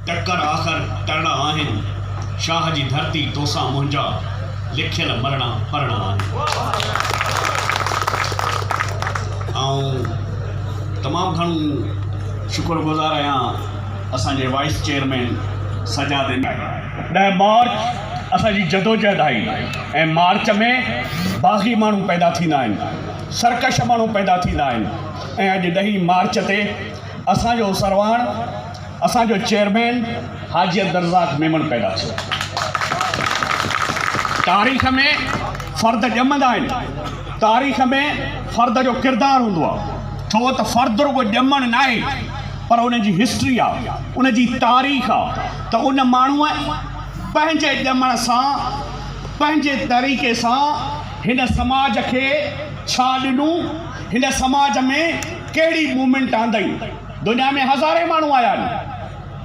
ٽڪر آخر ٽرڻا آهن. شاهه جي ڌرتي توسان منهنجا لکيل مرڻا پرڻا آهن. آئون تمام گهڻو شڪر گذار آهيان اسان جي vice chairman Sajjad M. 10 march اسان جي جدوجهد آهي ۽ مارچ ۾ باغي ماڻهو پيدا ٿيندا آهن، سرڪش ماڻهو پيدا ٿيندا آهن ۽ اڄ ڏهين مارچ تي اسان جو سرواڻ اسان جو چيئرمين حاجي عبدالرزاق ميمڻ پيدا ٿيو. تاريخ ۾ فرد ڄمندا آهن، تاريخ ۾ فرد جو ڪردار هوندو آهي، ڇو ته فرد رڳو ڄمڻ ناهي پر ان جي هسٽري آهي، ان جي تاريخ آهي ته ان ماڻهوء پنهنجي ڄمڻ سان پنهنجي طريقي سان هن سماج کي ڇا ڏنو، هن سماج ۾ ڪهڙي موومينٽ آندئي. دنيا ۾ هزارين ماڻهو آيا آهن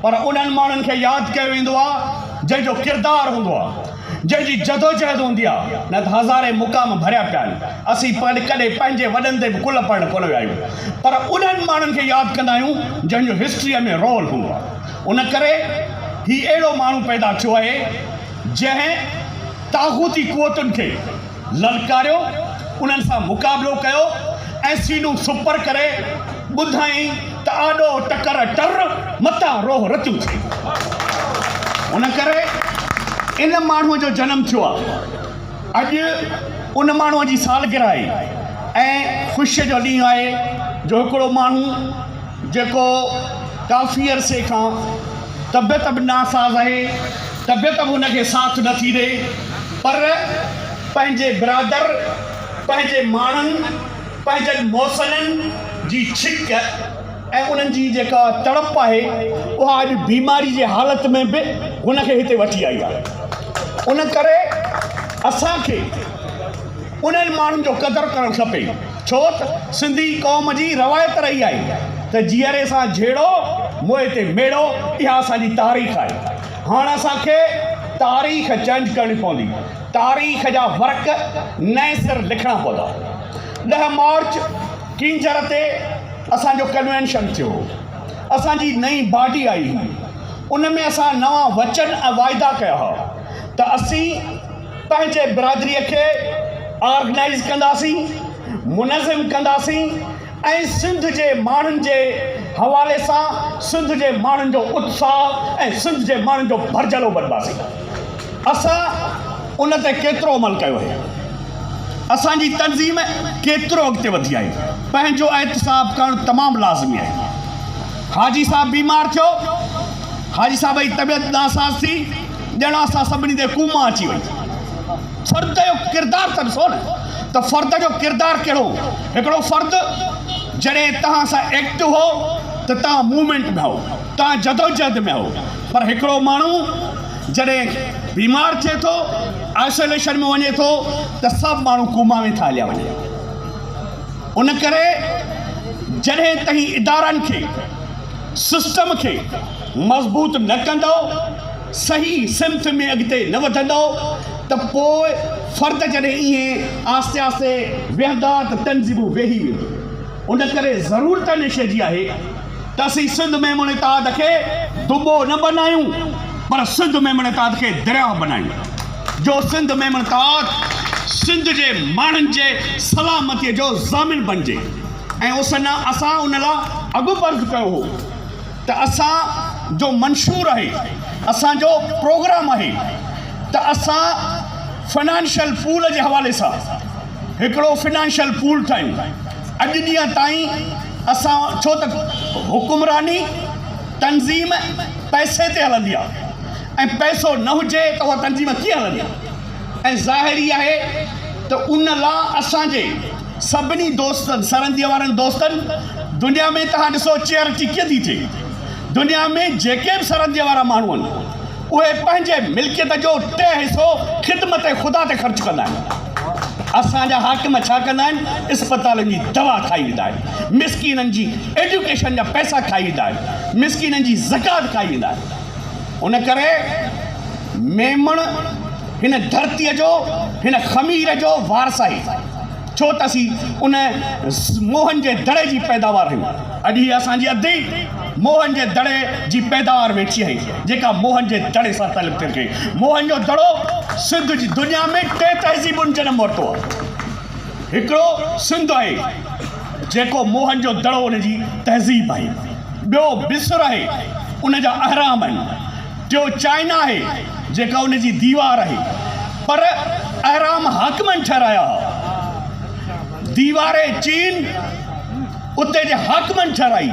پر انهن ماڻهن کي ياد ڪيو ويندو آهي جنهن جو ڪردار هوندو آهي، جنهن جي جدوجهد هوندي آهي، نه ته هزارين مقام ڀريا پيا آهن، اسين ڪڏهن پنهنجي وڏن تي به ڪل پڙهڻ ڪونه ويا آهيون پر انهن ماڻهن کي ياد ڪندا آهيون جنهن جو هسٽريء ۾ رول هوندو آهي. ان ڪري هي اهڙو ماڻهو پيدا ٿيو آهي جنهن طاغوتي قوتن کي للڪاريو، انهن سان مقابلو ڪيو ۽ سينو سپر ڪري ٻڌائين ته آڏو ٽڪر ٽر، متان روهه رتيون ٿئي. ان ڪري ان ماڻهوء جو جنم ٿيو آهي. اڄ ان ماڻهوء جي سالگرهه آهي ۽ خوشيء جو ڏينهن آهي جو هڪڙو ماڻهو جيڪو ڪافي عرصي کان طبيعت به ناساز آهي، طبيعت به هن کي ساٿ نه ٿي ڏئي پر پنهنجي برادر، پنهنجي ماڻهن، پنهنجن محسنن جي ڇڪ ۽ انهن جي جيڪا تڙپ آهي اها اڄ بيماري جي حالت ۾ به هن کي هتي وٺي آئي آهي. ان ڪري اسان کي انهن ماڻهن جو قدر ڪرڻ کپي ڇو ته سنڌي قوم جي روايت رهي آهي ته جيئري سان جهيڙو موئي تي ميڙو اها اسان جي تاريخ آهي. هاڻ اسان کي تاريخ چينج ڪرڻي پوندي، تاريخ جا ورق نئين سر لکڻا پوندا. 10 مارچ ڪينجهر تي اسان جو ڪنوينشن ٿيو هو، اسان جي نئين باڊي آئي هئي، ان ۾ اسان نوان وچن ۽ واعدا ڪيا هئا ته اسين پنهنجي برادريء کي آرگنائيز ڪنداسين، منظم ڪنداسين ۽ سنڌ جي ماڻهن جي حوالي سان سنڌ جي ماڻهن جو اتساهه ۽ سنڌ جي ماڻهن جو ڀرجهلو بنباسين. اسان ان تي ڪيترو عمل ڪيو آهي؟ اسان جي تنظيم ڪيترو اڳتي وڌي آهي؟ پنهنجو احتساب ڪرڻ تمام لازمي آهي. حاجي صاحب بيمار ٿيو، حاجي صاحب جي طبيعت ناساز ٿي، ڄڻ اسان سڀني تي ڪوما اچي وئي. فرد جو ڪردار ته ڏسو نه ته فرد جو ڪردار ڪهڙو هو. هڪڙو فرد جڏهن توهان سان ايڪٽو هو ته توهان موومينٽ ۾ هو، توهان جدوجهد ۾ هو، پر هڪڙو ماڻهو جڏهن بيمار ٿئي ٿو، آئسوليشن ۾ وڃي ٿو ته سڀ ماڻهو ڪوما ۾ ٿا هليا وڃن. ان ڪري جڏهن توهين ادارن کي، سسٽم کي مضبوط نه ڪندؤ، صحيح سمت ۾ اڳتي نه وڌندؤ ته پوء فرد جڏهن ائين آهستي آهستي ويهندا ته تنظيمون ويهي وينديون. ان ڪري ضرورت ان شيء جي آهي ته اسين سنڌ ميمڻ اتحاد کي دٻو نه بنايون پر سنڌ ميمڻ اتحاد کي درياهه بنايون جو سنڌ ميمڻ اتحاد سنڌ جي ماڻهن جي سلامتيء جو ضامن بنجي ۽ اسان ان لاء اڳ به عرض ڪيو هو. ته اسان جو منشور آهي، اسان جو پروگرام آهي ته اسان فنانشل پول جي حوالي سان هڪڙو فنانشل پول ٺاهيون. اڄ ڏينهن تائين اسان ڇو ته حڪمراني تنظيم پئسي تي هلندي آهي ۽ پئسو نه هجي ته اها تنظيم ڪيئن هلندي ۽ ظاهر ئي آهي ته ان لا اسان جي سڀني دوستن، سرنديء وارن دوستن، دنيا ۾ توهان ڏسو چيئرٽي ڪيئن ٿي ٿئي. دنيا ۾ جيڪي به سرنديء وارا ماڻهو آهن، اهي پنهنجي ملڪيت جو ٽي حصو خدمت خدا تي خرچ ڪندا آهن. اسان جا حاڪم ڇا ڪندا آهن؟ اسپتالن جي دوا کائي ويندا آهن، مسڪينن جي ايجوڪيشن جا پئسا کائي ويندا آهن، مسڪينن جي زڪوات کائي ويندا آهن. ان ڪري ميمڻ هن ڌرتيء جو، هن خمير جو وارث آهي. ڇو ته اسين ان موهن جي دڙي جي پيداوار آهيون. اڄ هي اسان جي ادي موهن جي دڙي جي پيداوار ويٺي آهي، جيڪا موهن جي دڙي سان تعلق ٿي رکي. موهن جو دڙو سنڌ جي دنيا ۾ ٽي تهذيبن جنم ورتو آهي. هڪڙو سنڌ آهي، جيڪو موهن جو دڙو ان جي تهذيب آهي. ٻيو مصر آهي، ان جا اهرام آهن. ٽيو چائنا آهي، جيڪا ان جي ديوار آهي. پر اهرام حاڪمن ٺهرايا ها. ديوار چين اتي جي حاڪمن ٺهرائي،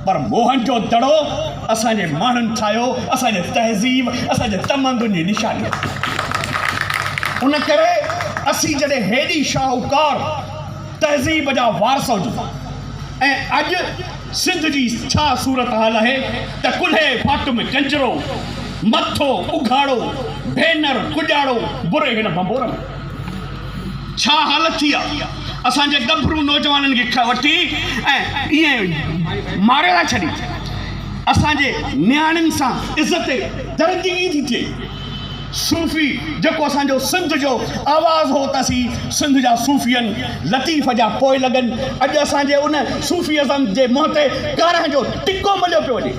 پر موهن جو دڙو اسان جي ماڻهن ٺاهيو، اسان جي تهذيب، اسان جي تمدن جي نشاني. ان ڪري اسين جڏهن هيڏي شاهوڪار تهذيب جا وارث هجون ۽ اڄ سنڌ جي ڇا صورتحال آهي ته ڪلهي ڦاٽ ۾ ڪنجرو، مٿو اگهاڙو، ڀينر ڪڄاڙو بري هن ڀنڀور ۾. ڇا حالت ٿي آ اسان جي ڳڀرو نوجوانن کي وٺي ۽ ائين ماري ٿا ڇڏين اسان جي نياڻين سان عزت درندگي ٿي ٿئي صوفي جيڪو اسان جو سنڌ جو آواز هو ته اسين سنڌ جا صوفين لطيف جا پوئلڳن اڄ اسان جي ان صوفي ازم جي منهن تي ڪارنهن جو ٽڪو مليو پيو وڃي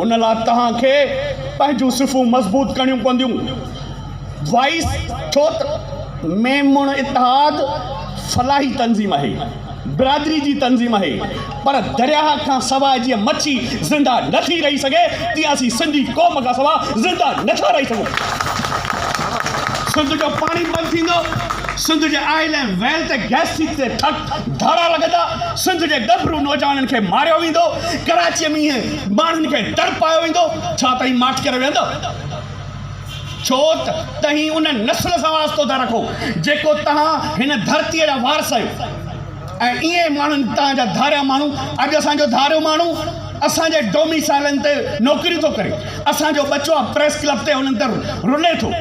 ان لاء توهان کي پنهنجون صفون مضبوط ڪرڻيون پونديون. وائيس ڇو ته ميمڻ اتحاد فلاحي تنظيم آهي، برادري جي تنظيم آهي، پر درياهه کان سواء جيئن مڇي زنده نه ٿي رهي سگهي، تيئن اسين سنڌي قوم کان سواء زنده نه ٿا رهي سگهون. سنڌ جو پاڻي بند ٿيندو، سنڌ جي آئل ۽ ويل تي گئس تي ٺڪ ڌاڙا لڳندا، سنڌ جي ڳڀرو نوجوانن کي ماريو ويندو، ڪراچيء ۾ ائين ماڻهن کي تڙپايو ويندو، ڇا توهين ماٺ ڪري ويهندؤ؟ ڇو ته توهين ان نسل سان واسطو ٿا رکو، جيڪو توهان هن ڌرتيء جا وارث آهيو ۽ ائين ماڻهن توهان جا ڌاريا ماڻهو اڄ اسان جو ڌاريو ماڻهو اسان جي ڊوميسائلن تي نوڪريون ٿو ڪري، اسان جو ٻچو آ پريس ڪلب تي انهن تي رلي ٿو.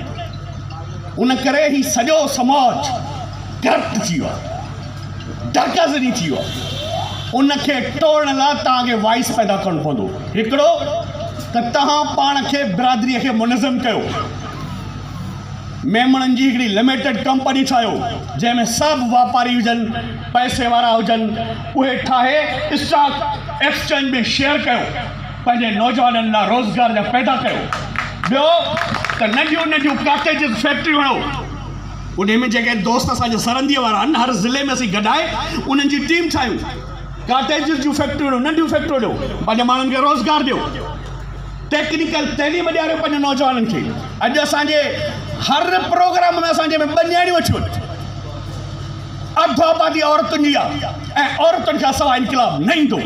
ان ڪري هي سڄو سماج ڪرپٽ ٿي ويو آهي، ڊاڪازني ٿي ويو آهي. ان کي ٽوڙڻ لاء توهان کي وائس پيدا ڪرڻو پوندو. هڪڙو ته توهان پاڻ کي برادريء کي منظم ڪيو. ميمڻن جي هڪڙي لميٽيڊ ڪمپني ٺاهيو، جنهن ۾ سڀ واپاري هجن، پئسي وارا هجن، اهي ٺاهي اسٽاڪ ايڪسچينج ۾ شيئر ڪيو، پنهنجي نوجوانن لاء روزگار جا پيدا ڪيو. ٻيو ته ننڍيون ننڍيون ڪاٽيجز فيڪٽريون هڻو. انهي ۾ جيڪي دوست اسان جا سرنديء وارا آهن، هر ضلعي ۾ اسين گڏائي انهن جي ٽيم ٺاهيون. ڪاٽيجز جون فيڪٽريون ڏيو، ننڍيون فيڪٽريون ڏيو، پنهنجي ماڻهن کي روزگار ڏيو، ٽيڪنيڪل تعليم ڏياريو پنهنجي نوجوانن کي. اڄ اسان جي هر پروگرام ۾ اسان جي ۾ ٻه نياڻيون اچيو وڃن. اڌ آبادي عورتن جي آهي ۽ عورتن کان سواء انقلاب نه ايندو.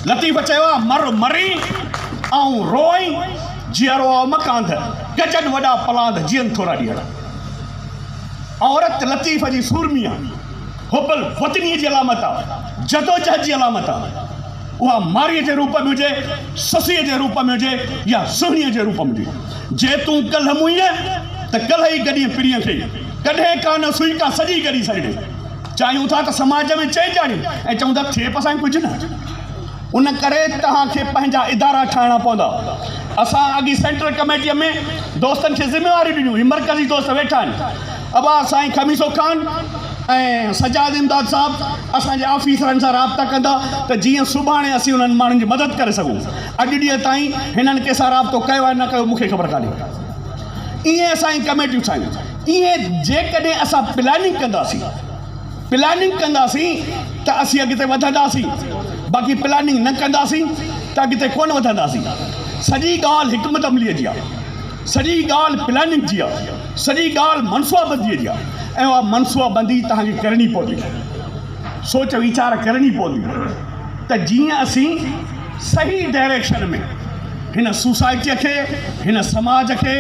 لطيف چيو آهي مر مرين آئون روئين جيئرو آء مڪانڌ ڪجن وڏا پلاند جيئن ٿورا ڏينهڙا. عورت لطيف جي سورمي آهي. حب الوطنيء جي علامت آ، جدوجهد جي علامت آ. اها مارئيء جي روپ ۾ هجي، سسئيء جي روپ ۾ هجي يا سهڻيء جي روپ ۾ هجي. جي تون ڪلهه موئينء ته ڪلهه ئي گڏينء پرينء کي، ڪڏهن ڪا نه سوئي ڪا سڄي گڏي سگهجي. چاهيون ٿا ته سماج ۾ چئج آڻيون ۽ چئون ٿا ٿئي به اسان کي ڪجهه نه. ان ڪري توهان کي پنهنجا ادارا ٺاهڻا پوندا. اسان اڳي سينٽرل ڪميٽيء ۾ دوستن کي ذميواريون ڏنيون، هي مرڪزي دوست ويٺا آهن. ابا سائين خميسو خان ۽ سجاد امداد صاحب اسان جي آفيسرن سان رابطا ڪندا ته جيئن سڀاڻي اسين انهن ماڻهن جي مدد ڪري سگهون. اڄ ڏينهن تائين هنن ڪنهن سان رابطو ڪيو آهي نه ڪيو مون کي خبر ڪانهي. ائين اسان هي ڪميٽيون ٺاهيون. ائين جيڪڏهن اسان پلاننگ ڪنداسين پلاننگ ڪنداسين ته اسين اڳتي وڌنداسين باقي پلاننگ نه ڪنداسين ته اڳتي ڪونه وڌنداسين. سڄي ڳالهه حڪمت عمليء جي آهي. سڄي ڳالهه پلاننگ جي آهي. سڄي ڳالهه منصوبابنديء جي آهي ۽ اها منصوبابندي توهان کي ڪرڻي پوندي، سوچ ويچار ڪرڻي پوندي ته جيئن اسين صحيح ڊائريڪشن ۾ هن سوسائٽيء کي، هن سماج کي،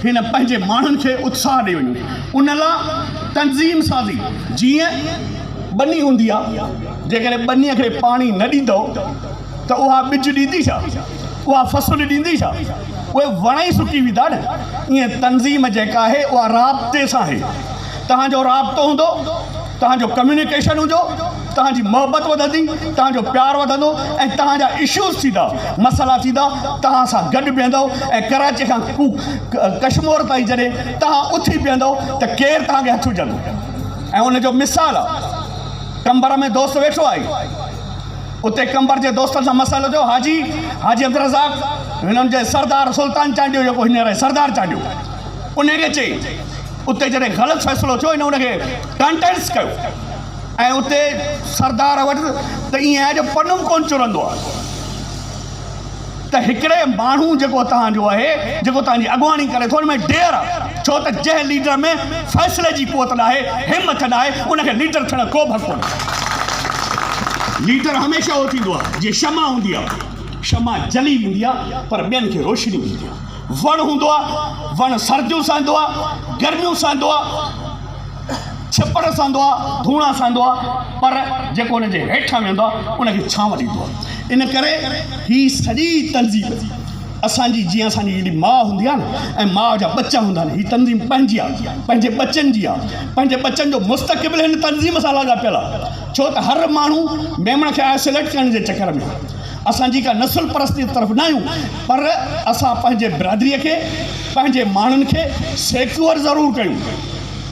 هن پنهنجي ماڻهن کي اتساهه ڏئي وڃون. ان لا تنظيم سازي جيئن ٻني هوندي آهي، جيڪڏهن ٻنيء کي پاڻي نه ڏيندؤ ته اها ٻج ڏيندي ڇا؟ اها فصل ڏيندي ڇا؟ اهي وڻ ئي سڪي ويندا نه. ائين تنظيم جيڪا آهي اها رابطي سان آهي. توهان جو رابطو هوندو، توهان جو ڪميونيڪيشن هوندو، توهان جي محبت وڌندي، توهان جو پيار وڌندو ۽ توهان جا اشوز ٿيندا، مسئلا ٿيندا، توهان سان گڏ بيهندؤ ۽ ڪراچي کان ڪشمور تائين جڏهن توهان اٿي بيهندؤ ته ڪير توهان کي هٿ وجهندو؟ ۽ ان جو مثال آهي قمبر ۾ دوست ويٺو آهي. اتي قمبر جي دوستن سان مسئلو ٿيو، حاجي حاجي عبدالرزاق هنن جي سردار سلطان چانڊيو جيڪو هينئر آهي سردار چانڊيو انهي کي چئي اتي جڏهن غلط فيصلو ٿيو هن ان کي ڪانٽينس ڪيو ۽ اتي سردار وٽ ته ائين آهي جو پنو به ڪونه چرندو آهي ته هڪڙي ماڻهو جيڪو توهان جو آهي جيڪو توهان جي اڳواڻي ڪري ٿو ان ۾ ڊيئر آهي ڇو ته جنهن ليڊر ۾ فيصلي جي قوت ناهي همٿ ناهي ان کي ليڊر ٿيڻ جو ڪو به حق ڪونهي. ليڊر هميشه اهو ٿيندو آهي جيئن شمع هوندي آهي شمع جلي ويندي آهي پر ٻين کي روشني ڏيندي آهي وڻ هوندو آهي وڻ سرديون سهندو آهي گرميون سهندو آهي ڇپر سهندو آهي ڌوڻا سهندو آهي پر جيڪو ان جي هيٺان ويهندو آهي ان کي ڇانو ڏيندو آهي ان ڪري هي سڄي تنظيم اسان جي جيئن اسان جي جهڙي ماء هوندي آهي نه ۽ ماء جا ٻچا هوندا آهن هي تنظيم پنهنجي آهي پنهنجي ٻچن جي آهي پنهنجي ٻچن جو مستقبل هن تنظيم سان لاڳاپيل آهي ڇو ته هر ماڻهو ميمڻ کي آئسوليٽ ڪرڻ جي چڪر ۾ آهي اسان جي ڪا نسل پرستي طرف نه آهيون پر اسان پنهنجي برادري کي پنهنجي ماڻهن کي سيڪيور ضرور ڪيون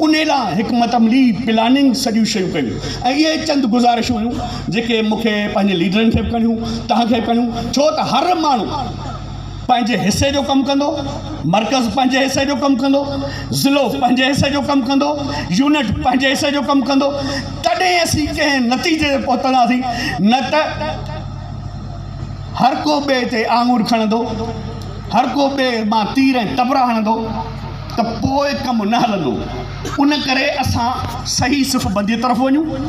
انهي لاء حڪمت عملي، پلاننگ سڄيون شيون ڪيون ۽ اهي چند گذارشون هيون جيڪي مون کي پنهنجي ليڊرن کي به ڪرڻيون توهان کي به ڪرڻيون ڇو ته هر ماڻهو پنهنجي حصي جو ڪم ڪندو، مرڪز پنهنجي حصي جو ڪم ڪندو، ضلعو پنهنجي حصي جو ڪم ڪندو، يونٽ پنهنجي حصي جو ڪم ڪندو تڏهن اسين ڪنهن نتيجي تي پهتنداسين نه ته هر ڪو ٻئي تي آڱر کڻندو، هر ڪو ٻئي مان تير ۽ تبرا هڻندو. ته پوء ڪم نه هلندو. ان ڪري اسان صحيح صف بنديء طرف وڃون.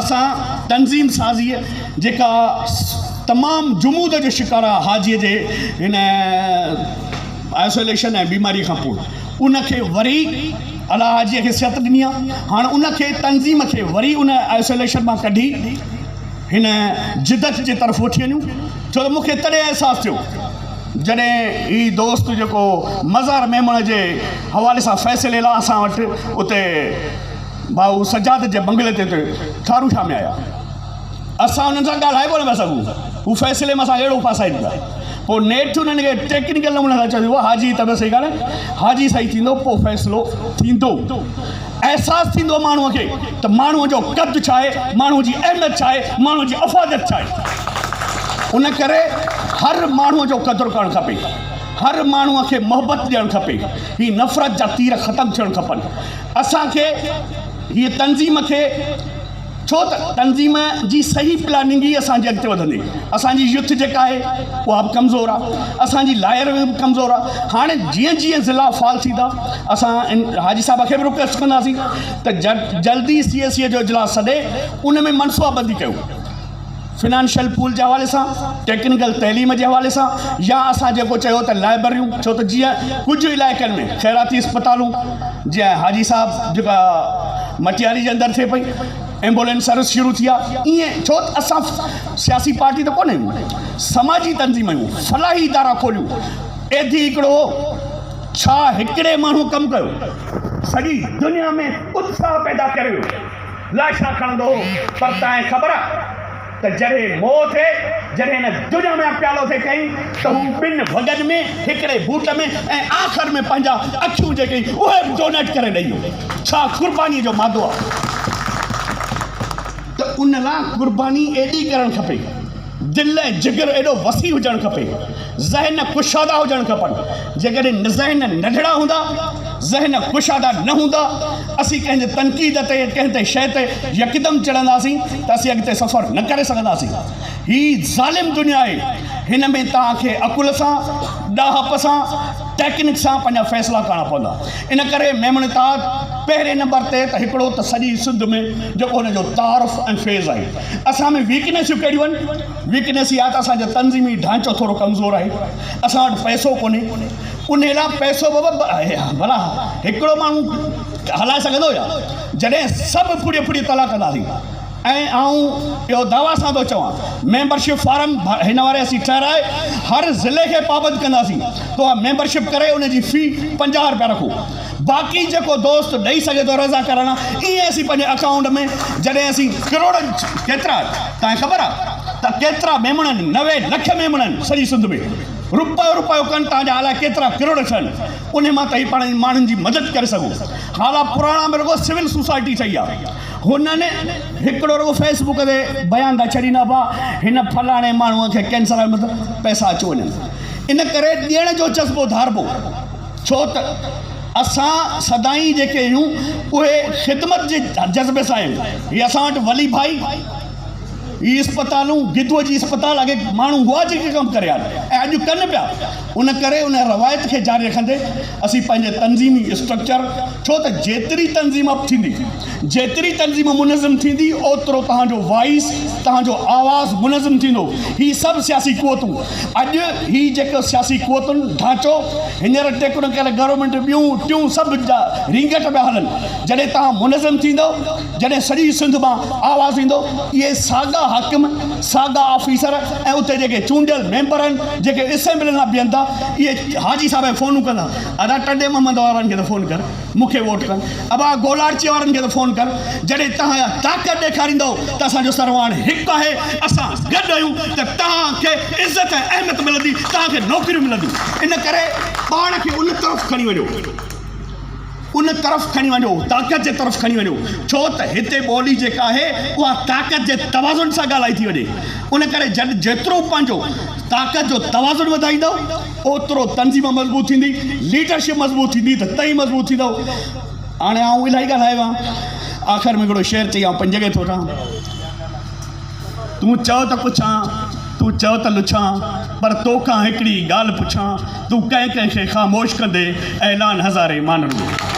اسان تنظيم سازيء جيڪا تمام جمود جو شڪار آهي حاجيء جي هن آئسوليشن ۽ بيماريء کان پوء ان کي وري الله حاجيء کي صحت ڏني آهي. هاڻ ان کي تنظيم کي وري ان آئسوليشن مان ڪڍي هن جدت جي طرف وٺي وڃون. ڇو ته مون کي تڏهن احساس ٿيو. جڏهن هي دوست جيڪو مظهر ميمڻ جي حوالي سان فيصلي لاء اسان وٽ اتي ڀائو سجاد جي بنگلي تي اتي ٺارو شاهه ۾ آيا اسان انهن سان ڳالهائي به نه پيا سگهون هو فيصلي ۾ اسان کي اهڙو ڦاسائين پيا پوء نيٺ انهن کي ٽيڪنيڪل نموني سان چيو حاجي طبيعت صحيح ڪانهي حاجي صحيح ٿيندو پوء فيصلو ٿيندو احساس ٿيندو ماڻهوء کي ته ماڻهوء جو قد ڇا آهي، ماڻهوء جي اهميت ڇا آهي، ماڻهوء جي افاديت ڇا آهي. ان ڪري هر ماڻهوء جو قدر ڪرڻ کپي، هر ماڻهوء کي محبت ڏيڻ کپي، هي نفرت جا تير ختم ٿيڻ کپن. اسان کي هيء تنظيم کي ڇو ته تنظيم جي صحيح پلاننگ ئي اسان جي اڳتي وڌندي. اسان جي يوٿ جيڪا آهي اها به ڪمزور آهي، اسان جي لائر به ڪمزور آهي. هاڻي جيئن جيئن ضلعا فعال ٿيندا اسان حاجي صاحب کي به رڪويسٽ ڪنداسين ته جلدي سي اي سي جو اجلاس سڏي ان ۾ منصوبا بندي ڪيو فنانشل پول جي حوالي سان ٽيڪنيڪل تعليم جي حوالي سان يا اسان جيڪو چيو ته لائبرريون ڇو ته جيئن ڪجهه علائقن ۾ خيراتي اسپتالون جيئن حاجي صاحب جيڪا مٽياري جي اندر ٿئي پئي ايمبولينس سروس شروع ٿي آهي ائين ڇو ته اسان سياسي پارٽي ته ڪونه آهيون سماجي تنظيم آهيون فلاحي ادارا کوليون ايڌي هڪڙو ڇا هڪڙي ماڻهو ڪم ڪيو سڄي دنيا ۾ اتساهه پيدا ڪري ويو لاشا کڻندو هو پر تانء خبر آ ته جڏهن موء ٿئي، جڏهن هن دنيا ۾ پيالو ٿئي ڪئين ته هو ٻن وڳن ۾، هڪڙي بوٽ ۾ ۽ آخر ۾ پنهنجا اکيون جيڪي اهي به ڊونيٽ ڪري ڏئي ويو. ڇا قربانيء جو مادو آ ته ان لا قرباني ايڏي ڪرڻ کپي. دل ۽ جگر ايڏو وسيع هجڻ کپي، ذهن ڪشادا هجڻ کپن، جيڪڏهن ذهن ننڍڙا هوندا، ذهن ڪشادا نه هوندا، اسين ڪنهن جي تنقيد تي ڪنهن تي شيء تي يڪدم چڙهنداسين ته اسين اڳتي سفر نه ڪري سگهنداسين. هي ظالم دنيا آهي، هن ۾ توهان کي عقل سان، ڏاهپ سان، ٽيڪنڪ سان پنهنجا فيصلا ڪرڻا پوندا. ان ڪري ميمڻ اتحاد پهرين نمبر تي ته هڪڙو ته سڄي سنڌ ۾ جيڪو هن جو تعارف ۽ فيض آهي. اسان ۾ ويڪنيسيون ڪهڙيون آهن؟ ويڪنيس اها ته اسان جو تنظيمي ڍانچو ٿورو ڪمزور آهي، اسان وٽ پئسو ڪونهي، انهي لاء پئسو بابا ڀلا هڪڙو ماڻهو هلائي سگهندو يا؟ جڏهن سڀ ڦڙي ڦڙي طلع ڪنداسين ۽ آئون اهو دعويٰ سان ٿو چوان ميمبرشپ فارم هن واري اسين ٺهرائي هر ضلعي کي پابند ڪنداسين ته اها ميمبرشپ ڪري ان جي في 50 رپيا رکو. باقي جيڪو دوست ڏئي سگهي ٿو رضا ڪرڻ ائين اسين پنهنجي اڪائونٽ ۾ جڏهن اسين ڪروڙن ڪيترا تانکي خبر آ ته ڪيترا ميمڻ آهن 90 لک ميمڻ آهن سڄي سنڌ ۾ روپيو روپيو ڪن تان جا الائي ڪيترا ڪروڙ ٺهن انهي مان ته هي پاڻ ماڻهن جي مدد ڪري سگهون حالا پراڻا ۾ رڳو سول سوسائٽي ٺهي آ. هنن هڪڙو رڳو فيس بڪ تي بيان ٿا ڇڏين ابا هن فلاڻي ماڻهوء کي ڪينسر آهي مطلب پئسا اچيو وڃن. ان ڪري ڏيڻ جو جذبو ڌاربو ڇو ته اسان سدائين جيڪي آهيون اهي خدمت جي جذبي سان آهيون. هي اسان وٽ ولي ڀائي هي اسپتالون گدوء جي اسپتال اڳي ماڻهو هئا جيڪي ڪم ڪري آيا ۽ اڄ ڪن پيا. ان ڪري ان روايت کي جاري رکندي اسين پنهنجي تنظيمي اسٽرڪچر ڇو ته جيتري تنظيم اپ ٿيندي، جيتري تنظيم منظم ٿيندي اوترو توهان جو وائس، توهان جو آواز منظم ٿيندو. هي سڀ سياسي قوتون اڄ هي جيڪو سياسي قوتن ڍانچو هينئر ٽيڪنيڪل گورنمينٽ ٻيون ٽيون سڀ جا رينگٽ پيا هلن جڏهن توهان منظم ٿيندو جڏهن سڄي سنڌ مان آواز ايندو اهي ساڳا حاڪم ساڳا آفيسر ۽ اتي جيڪي چونڊيل ميمبر آهن جيڪي اسيمبلين مان بيهن ٿا اهي حاجي صاحب کي فونون ڪندا ادا ٽنڊي محمد وارن کي ته فون ڪر مون کي ووٽ ڪن ابا گولاڙچي وارن کي ته فون ڪر جڏهن توهان اها طاقت ڏيکاريندؤ ته اسان جو سرواڻ هڪ آهي اسان گڏ آهيون ته توهان کي عزت ۽ اهميت ملندي توهان کي نوڪريون ملنديون ان ڪري پاڻ کي ان طرف کڻي وڃو ان طرف کڻي وڃو طاقت جي طرف کڻي وڃو ڇو ته هتي ٻولي جيڪا آهي اها طاقت جي توازن سان ڳالهائي ٿي وڃي ان ڪري جڏ جيترو پنهنجو طاقت جو توازن وڌائيندؤ اوترو تنظيم مضبوط ٿيندي، ليڊرشپ مضبوط ٿيندي ته تئين مضبوط ٿيندؤ. هاڻي آئون الاهي ڳالهايو آهيان، آخر ۾ هڪڙو شعر چئي آئون پنهنجي جڳهه ٿو وٺان. تون چئو ته پڇان، تون چئو ته لڇان، پر توکان هڪڙي ڳالهه پڇان، تون ڪنهن ڪنهن کي خاموش ڪندي، اعلان هزارين مان نه رڳو.